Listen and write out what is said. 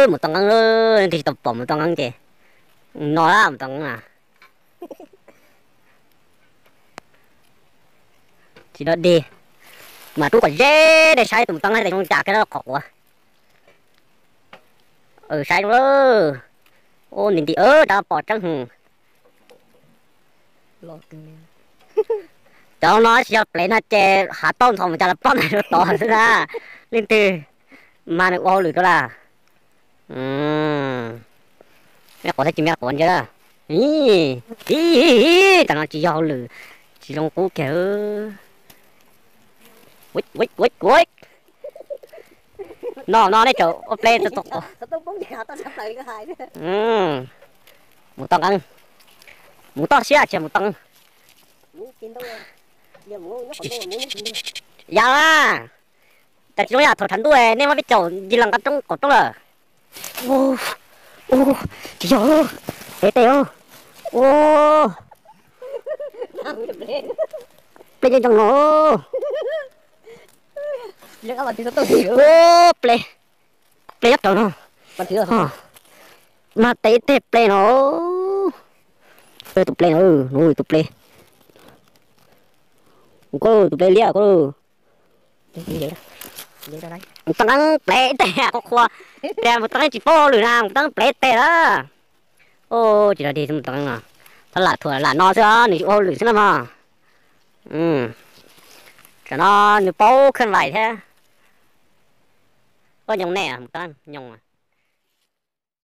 Mus toj nqeeb, leej twg tsis tau pom mus toj nqeeb ces no mus toj nqeeb na. Tsis dog dig, mas rub kom ze, dej saib tus mus toj nqeeb tes zoo cas kiag qhov quav. Saib zoo lawm. Ub, nti nti, rov pom tseeb hwv. Cov no tsis yog plev no ces hav tauj ntxhov mus cas los ploj ntawm tod xwb na. Leej twg mas nws ua hauj lwm rau lawm. Me quav thiab tsis me quav ntsia. Ib, ib, tam no tsis yog hauj lwm, tsis zoo qub kiag. No no nej tseem ua pleb tau quav. Mus toj nqeeb, mus toj siab tsis yog mus toj nqeeb. Yam, cas tsis zoo yam thaum tshav ntuj nej muab peb caum ncig los nqa roob qaum roob lawm. Ub, tsis yog, peb tej, ub, pleb coob coob no. Ub, pleb, pleb nyob rau no. Mas tes tej pleb no. Tus pleb no, tus pleb, tus pleb liab ko. Mus toj nqeeb plev tej qhuav qhuav, tias mus toj nqeeb tsis paub hauj lwm na, mus toj nqeeb plev tej lawm. Ub, tsis dog dig mus toj nqeeb no, tab lam thuam lam no xwb os, nws tsis ua hauj lwm xwb no mog. Tam no nws paub khawb vais thiab. Koj nyoos ne, mus toj nyoos.